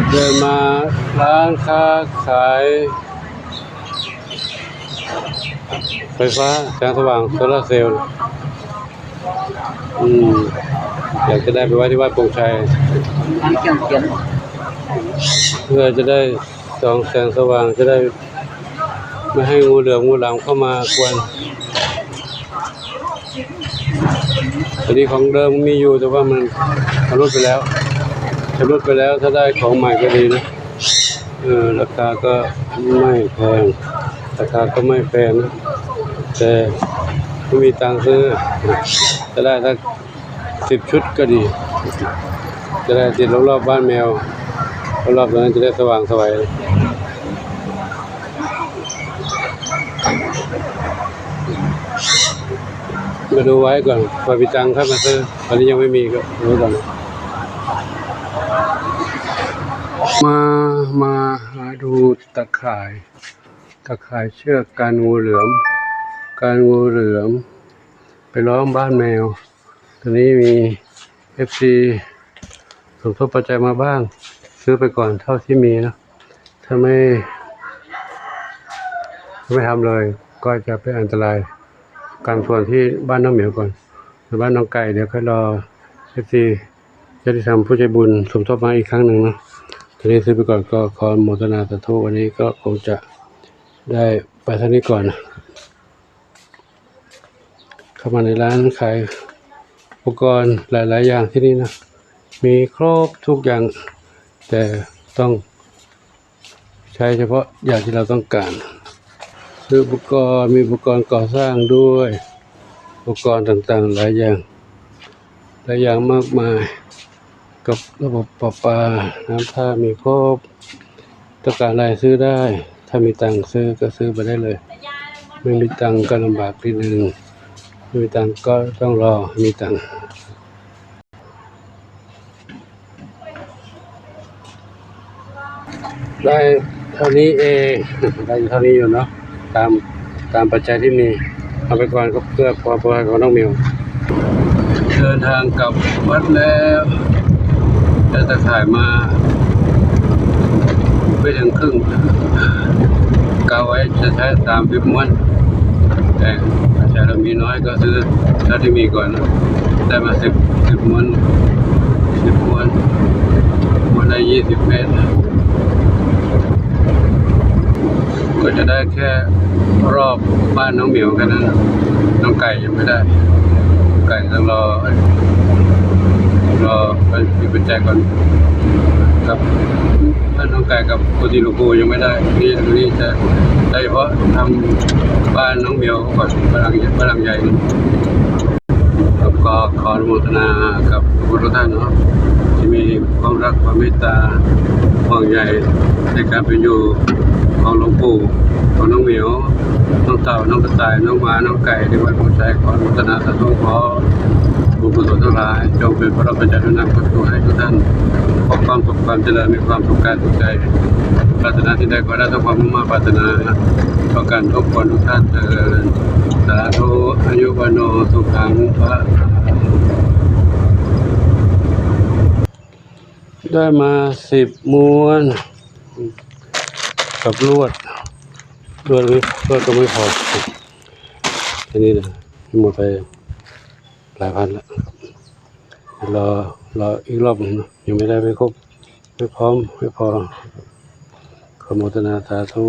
ເດີນມາຮ້ານຄ້າຂາຍໄຟຟ້າ ແສງສະຫວ່າງໂຊລາເຊວ ອືມ ຢາກຈະໄດ້ໄປໄວ້ທີ່ວັດໂປ່ງໄຊ ເພື່ອຈະໄດ້ສ່ອງແສງສະຫວ່າງ ຈະໄດ້ ບໍ່ໃຫ້ງູເຫຼືອມງູຫຼາມເຂົ້າມາກວນ. ອັນນີ້ຂອງເດີມມີຢູ່ ແຕ່ວ່າມັນຊຳລຸດໄປແລ້ວ ຊຳລຸດໄປແລ້ວ ຖ້າໄດ້ຂອງໃໝ່ກໍດີນະ. ເອີ ລາຄາກໍໄມ່ແພງ ລາຄາກໍໄມ່ແພງນະ ແຕ່ບໍ່ມີຕັງຊື້ ຈະໄດ້ສັກ ສິບຊຸດກໍດີ ຈະໄດ້ຕິດລອບໆບ້ານແມວ ລອບໆນັ້ນຈະໄດ້ສະຫວ່າງໄສວ. ມາດູໄວ້ກ່ອນ ພໍມີຕັງຄ່ອຍມາຊື້ ຕອນນີ້ຍັງໄມ່ມີ ກໍດູໄວ້ກ່ອນ. ມາ ມາ ມາດູຕາຂ່າຍ ຕາຂ່າຍເຊືອກກັນງູເຫຼືອມ ກັນງູເຫຼືອມ ໄປລ້ອມບ້ານແມວ. ຕອນນີ້ມີເອັຟຊີສົມທົບປັດໄຈມາບ້າງ ຊື້ໄປກ່ອນເທົ່າທີ່ມີເນາະ ຖ້າໄມ່ ໄມ່ທຳເລີຍ ກໍຈະເປັນອັນຕະລາຍ. ການສວນທີ່ບ້ານນ້ອງໝຽວກ່ອນ ສ່ວນບ້ານນ້ອງໄກ່ ດຽວຄ່ອຍລໍເອັຟຊີຍາດຕິທຳຜູ້ໃຈບຸນສົມທົບມາອີກຄັ້ງໜຶ່ງເນາະ. ຕອນນີ້ຊື້ໄປກ່ອນ ກໍຂໍອະນຸໂມທະນາສາທຸ ວັນນີ້ກໍຄົງຈະໄດ້ໄປເທົ່ານີ້ກ່ອນ. ເຂົ້າມາໃນຮ້ານຂາຍອຸປະກອນຫຼາຍໆຢ່າງທີ່ນີ້ນະ ມີຄົບທຸກຢ່າງ ແຕ່ຕ້ອງໃຊ້ສະເພາະຢ່າງທີ່ເຮົາຕ້ອງການ. ຊື້ອຸປະກອນ ມີອຸປະກອນກໍ່ສ້າງດ້ວຍ ອຸປະກອນຕ່າງໆຫຼາຍຢ່າງ ຫຼາຍຢ່າງມາກມາຍ ກັບລະບົບປະປາ ນ້ຳປະປາມີຄົບ ຕ້ອງການອະໄລຊື້ໄດ້ ຖ້າມີຕັງຊື້ກໍຊື້ໄປໄດ້ເລີຍ ໄມ່ມີຕັງກໍລຳບາກນິດໜຶ່ງ ມີຕັງກໍຕ້ອງລໍໃຫ້ມີຕັງ. ໄດ້ເທົ່ານີ້ເອງ ໄດ້ເທົ່ານີ້ຢູ່ເນາະ ຕາມ ຕາມປັດໄຈທີ່ມີ ເອົາໄປກ່ອນ ກໍເພື່ອຄວາມປອດໄພຂອງນ້ອງໝຽວ. ເດີນທາງກັບວັດແລ້ວ ໄດ້ຕາຂ່າຍມາໄປເຖິງເຄິ່ງ ກະໄວ້ຈະໃຊ້ສາມສິບມ້ວນ ແຕ່ໃຊ້ແລ້ວມີນ້ອຍກໍຊື້ເທົ່າທີ່ມີກ່ອນ ໄດ້ມາສິບ ສິບມ້ວນ ສິບມ້ວນ ມ້ວນລະຊາວເມັດ ກໍຈະໄດ້ ແຄ່ຮອບບ້ານນ້ອງໝຽວແຄ່ນັ້ນ ນ້ອງໄກ່ຍັງບໍ່ໄດ້ ໄກ່ຕ້ອງລໍ ລໍໄປມີປັດໄຈກ່ອນ ກັບບ້ານນ້ອງໄກ່ກັບກຸຕິຫຼວງປູ່ຍັງບໍ່ໄດ້ ນີ້ ນີ້ຈະໄດ້ສະເພາະທຳບ້ານນ້ອງໝຽວກ່ອນ ບ້ານຫຼັງ ບ້ານຫຼັງໃຫຍ່. ແລ້ວກໍຂໍອະນຸໂມທະນາກັບທຸກໆທ່ານເນາະ ທີ່ມີຄວາມຮັກ ຄວາມເມດຕາ ຫ່ວງໃຍໃນການເປັນຢູ່ຂອງຫຼວງປູ່ ຂອງນ້ອງໝຽວ ນ້ອງເຕົ່າ ນ້ອງກະຕ່າຍ ນ້ອງໝາ ນ້ອງໄກ່ ທີ່ວັດໂພໄຊ. ຂໍອະນຸໂມທະນາສາທຸ ຂໍບຸນກຸສົນທັງຫຼາຍ ຈົ່ງເປັນພະລະບັນດານໃຫ້ທຸກທ່ານ ປະກອບຄວາມສຸກຄວາມຈະເລີນ ມີຄວາມສຸກກາຍສຸກໃຈ ປາດຖະໜາສິ່ງໃດຂໍໄດ້ສົມຄວາມມຸ່ງມາດປາດຖະໜາ ປະການທຸກຄົນທຸກທ່ານເທີ້ນ ສາທຸ ອາຍຸວັນໂນ ສຸຂັງ ພະລັງ. ໄດ້ມາສິບມ້ວນ ກັບລວດ ລວດ ລວດກໍບໍ່ພໍ ອັນນີ້ນະ ໝົດໄປຫຼາຍພັນລະ ລໍ ລໍອີກລອບໜຶ່ງເນາະ ຍັງບໍ່ໄດ້ໄປຄົບ ໄປພ້ອມ ໄປພໍ ຂໍອະໂມທະນາສາທຸ.